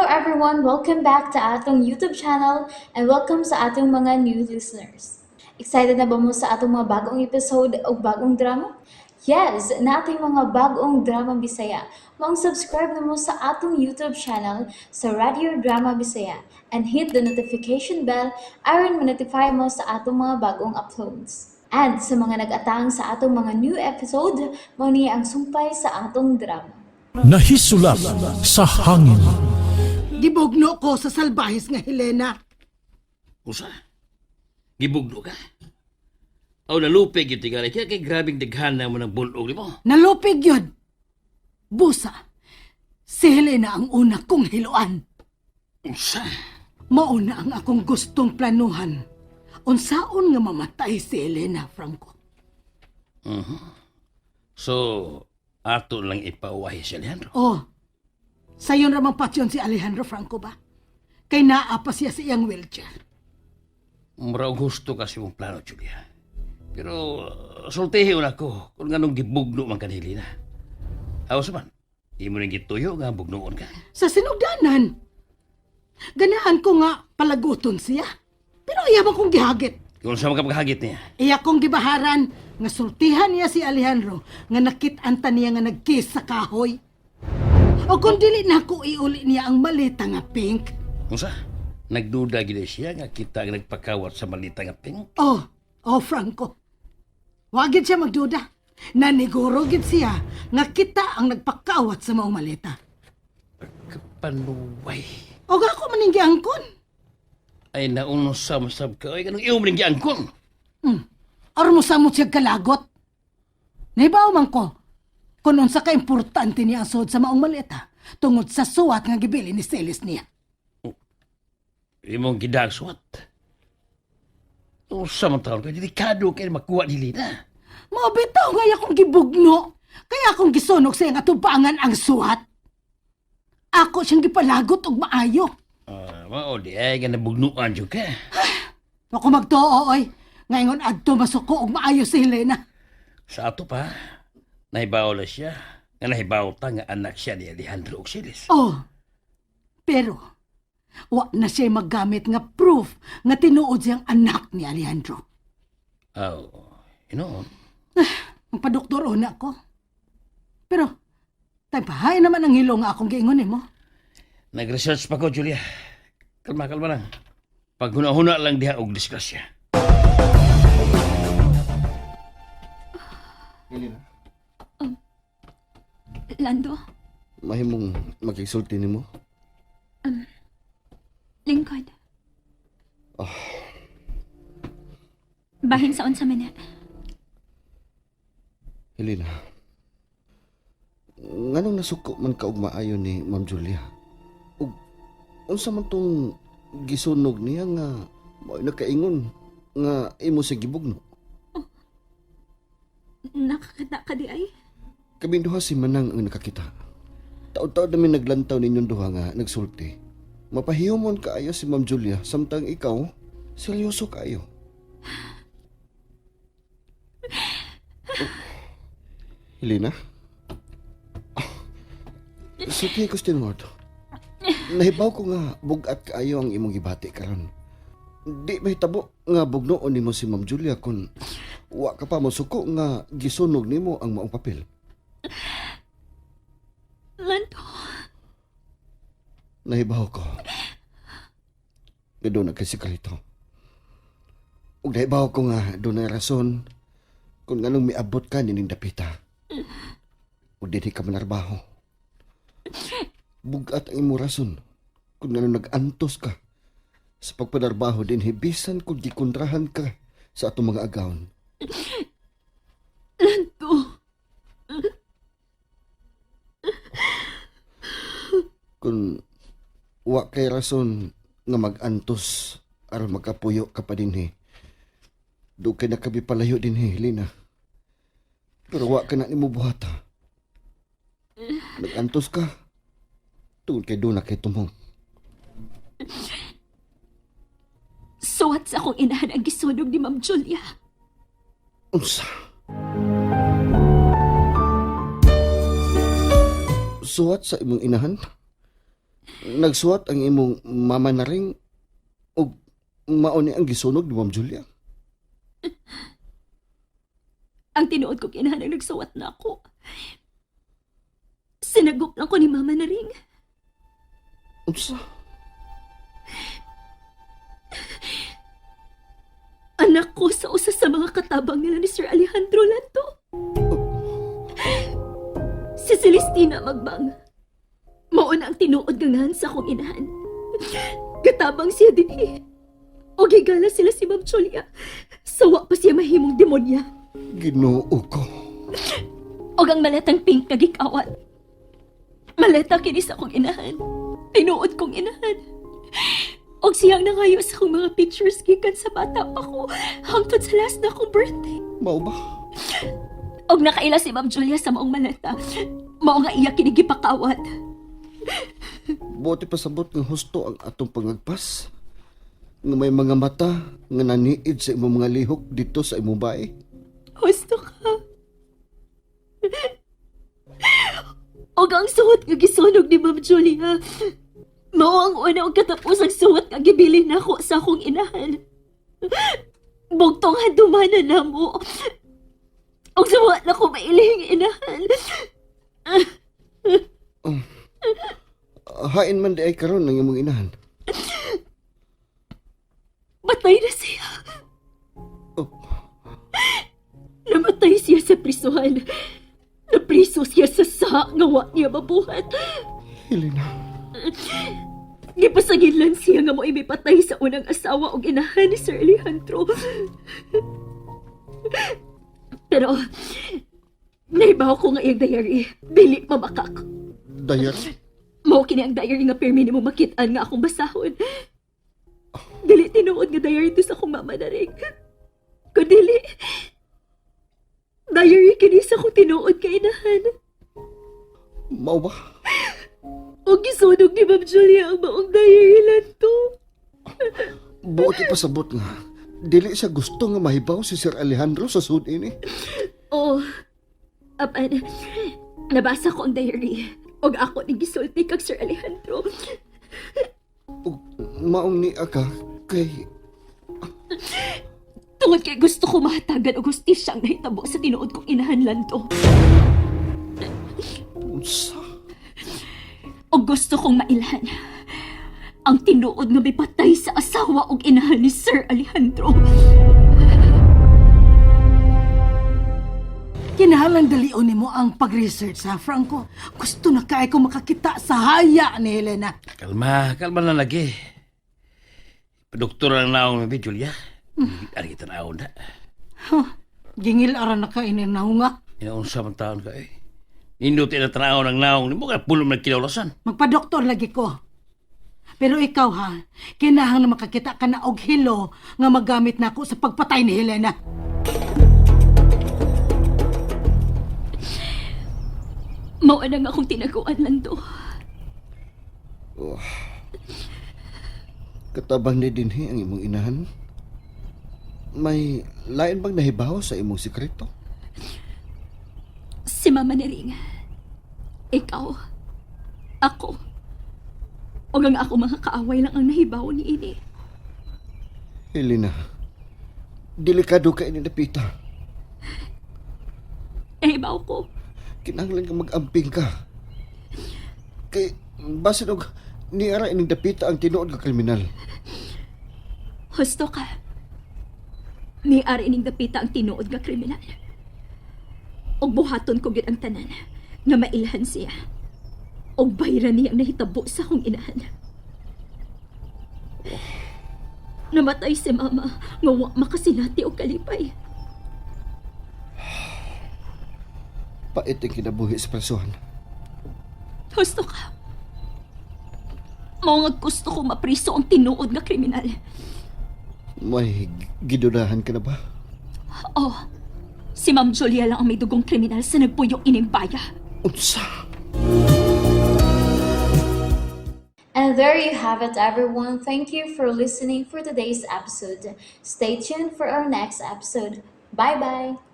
everyone! Welcome back to atong YouTube channel and welcome sa atong mga new listeners. Excited na ba mo sa atong mga bagong episode o bagong drama? Yes, naa tay mga bagong drama Bisaya. Maong subscribe na mo sa atong YouTube channel sa Radio Drama Bisaya and hit the notification bell aron ma-notify mo sa atong mga bagong uploads. And sa mga nag-atang sa atong mga new episode, mao ni ang sumpay sa atong drama. Nahisulap sa hangin. Gibugno ko sa salbahis nga Helena. Usa? Gibugno ka? Aw, nalupig yung tingali. Kaya kay grabing daghan na mo ng bulog mo. Nalupig yun. Busa, si Helena ang una kong hiluan. Usa? Mauna ang akong gustong planuhan. Unsaon nga mamatay si Helena, Franco. So, ato lang ipauwahi si Alejandro. Oh, sayon ramang patyon si Alejandro Franco ba? Kay naa pa siya sa iyang wheelchair. Mura og gusto kasi mong plano, Julia. Pero, sultihi na ko kung anong gibugno man kanili na. Aw, sa man, imo ning gituyo nga bugnoon ka. Sa sinugdanan, ganahan ko nga palaguton siya. Pero iya man kong gihagit. Kung sa mga paghagit niya. Iya kong gibaharan nga sultihan niya si Alejandro nga nakit-an ta niya nga nagkiss sa kahoy. O kung dili na ko iuli niya ang malita nga pink. Unsa? Nagduda gid siya nga kita ang nagpakawat sa malita nga pink. Oh, oh Franco. Wagid siya magduda. Naniguro gid siya nga kita ang nagpakawat sa maong malita. Kapanuway. O ako maning giangkon. Ay nauno sa masab ka. Ay, ganong iyo maning giangkon. Aron mo samot siya kalagot. Nahibaw man ko kung unsa ka importante niya ang suod sa maong malita tungod sa suwat nga gibili ni Celis niya. Imong gidagswat. Unsa man taon ka, delikado kay makuha ni Lina. Mao bitaw nga akong gibugno. Kaya akong gisunog sa iyang atubangan ang suhat. Ako siyang gipalagot og maayo. Ah, mao di ay nga nabugnuan jud ka. Ako magtuo oy. Ngayon adto masuko og maayo si Helena. Sa ato pa, nahibaw na siya. Nga nahibaw ta nga anak siya ni Alejandro Auxilis. Oh. Pero wa na siya maggamit nga proof nga tinuod siyang anak ni Alejandro. Aw, inoon. Magpadoktor una ko. Pero taypahay naman ang hilo nga akong giingon nimo. Nag-research pa ko, Julia. Kalma, kalma lang. Paghuna-huna lang diha og disgrasya. Helena, Lando, mahimong makigsulti nimo. Lingkod. Bahin sa unsa man na. Helena. Nganong nasuko man ka og maayo ni Ma'am Julia? Ug unsa man tong gisunog niya nga mao'y nakaingon nga imo sa gibugno? Nakakita ka di ay. Kaming duha si Manang ang nakakita. Taod-taod namin naglantaw ninyong duha nga nagsulti. Mapahiyumon kaayo si Ma'am Julia samtang ikaw seryoso kaayo. Oh. Helena? Sulti ko Stewart. Nahibaw ko nga bugat kaayo ang imong gibati karon. Di mahitabo nga bugnoon nimo si Ma'am Julia kun wa ka pa mosuko nga gisunog nimo ang maong papel. Lando, Nahibaw ko. Nga doon nagkasikreto. Ug nahibaw ko nga doon ay rason kung anong miabot ka nining dapita. Ug dinhi ka manarbaho. Bugat ang imong rason kung anong nag-antos ka sa pagpanarbaho dinhi bisan kung gikontrahan ka sa atong mga agawon. Lando. Kung wa kay rason nga mag-antos aron makapuyo ka pa dinhi. Do kay nakabi palayo dinhi, Lina. Pero wa ka na nimo buhata. Nag-antos ka. Tungod kay doon na kay tumong. Suwat sa akong inahan ang gisunog ni Ma'am Julia. Unsa? Suwat sa imong inahan? Nagsuwat ang imong mama na ring og mao ni ang gisunog ni Ma'am Julia. Ang tinuod kong inahan ang nagsuwat na ako. Sinagop lang ko ni Mama na ring. Unsa? Anak ko sa usa sa mga katabang nila ni Sir Alejandro Lanto. Si Celestina Magbang. Mao na ang tinuod nga ngahan sa akong inahan. Katabang siya din eh. O gigala sila si Ma'am Julia. Sawa pa siya mahimong demonya. Ginoo ko. Og ang maletang pink nga gikawat. Maleta kini sa akong inahan. Tinuod kong inahan. Og siyang nangayo sa akong mga pictures gikan sa bata pa ko hangtod sa last na akong birthday. Mao ba? Og nakaila si Ma'am Julia sa maong maleta. Mao nga iya kini gipakawat. Buti pasabot nga husto ang atong pangagpas. Nga may mga mata nga naniid sa imong mga lihok dito sa imong bae. Husto ka. Og ang suot nga gisunog ni Ma'am Julia. Mao ang una og katapusang suot nga gibilin nako sa akong inahan. Bugtong handumanan namo. Og suwa na ko mailihing inahan. Hain man di ay karon ang imong inahan. Patay na siya. Oh. Namatay siya sa prisuhan. Napriso siya sa sa nga wa niya mabuhat. Helena, Gipasaginlan siya nga mo'y mipatay sa unang asawa og inahan ni Sir Alejandro. Pero, naibaw ko nga iyang diary. Dili pa makak. Dayar. Mao kini ang diary nga pirmi nimo makit-an nga akong basahon. Dili tinuod nga diary to sa akong mama na rin. Kundili, diary kini sa akong tinuod kay inahan. Mao ba? O gisunog ni Ma'am Julia ang maong diary lang to. Buti pasabot nga. Dili siya gusto nga mahibaw si Sir Alejandro sa sud ini. Oo. Apan, nabasa ko ang diary. Og ako ni gisulti kag Sir Alejandro. Ug maong niya ka kay Tungod kay gusto ko mahatagan og hustisya ang nahitabo sa tinuod kong inahan lang to. unsa? Og gusto kong mailhan ang tinuod nga mipatay sa asawa og inahan ni Sir Alejandro. Kinahanglan dalion nimo ang pag-research ha, Franco. Gusto na kay ko makakita sa haya ni Helena. Kalma, kalma na lagi. Doktor ang naong ni Julia. Ari kita naon na. Gingil ara na ka ini nga. Inaunsa man taon ka eh. Nindot na tanaw ng naong nimo kaya pulo man kinawlasan. Magpa-doktor lagi ko. Pero ikaw ha, kinahanglan makakita ka na og hilo nga magamit nako sa pagpatay ni Helena. Mao na nga akong tinaguan lang to. Katabang ni dinhi ang imong inahan. May lain bang nahibaw sa imong sikreto? Si Mama Nering. Ikaw. Ako. O ang ako mga kaaway lang ang nahibaw ni ini. Helena, delikado ka ini napita. Nahibaw ko. Kinahanglan ka mag-amping ka. Kay basin og niara ining dapita ang tinuod nga kriminal. Husto ka. Ni ari ining dapita ang tinuod nga kriminal. Og buhaton ko gyud ang tanan nga mailhan siya. Og bayra niya ang nahitabo sa akong inahan. Namatay si mama nga wa makasinati og kalipay. Pait ang kinabuhi sa presohan. Husto ka. Mao nga gusto ko mapriso ang tinuod nga kriminal. May gidudahan ka na ba? Oh, si Ma'am Julia lang ang may dugong kriminal sa nagpuyok ining baya. Unsa? And there you have it, everyone. Thank you for listening for today's episode. Stay tuned for our next episode. Bye bye.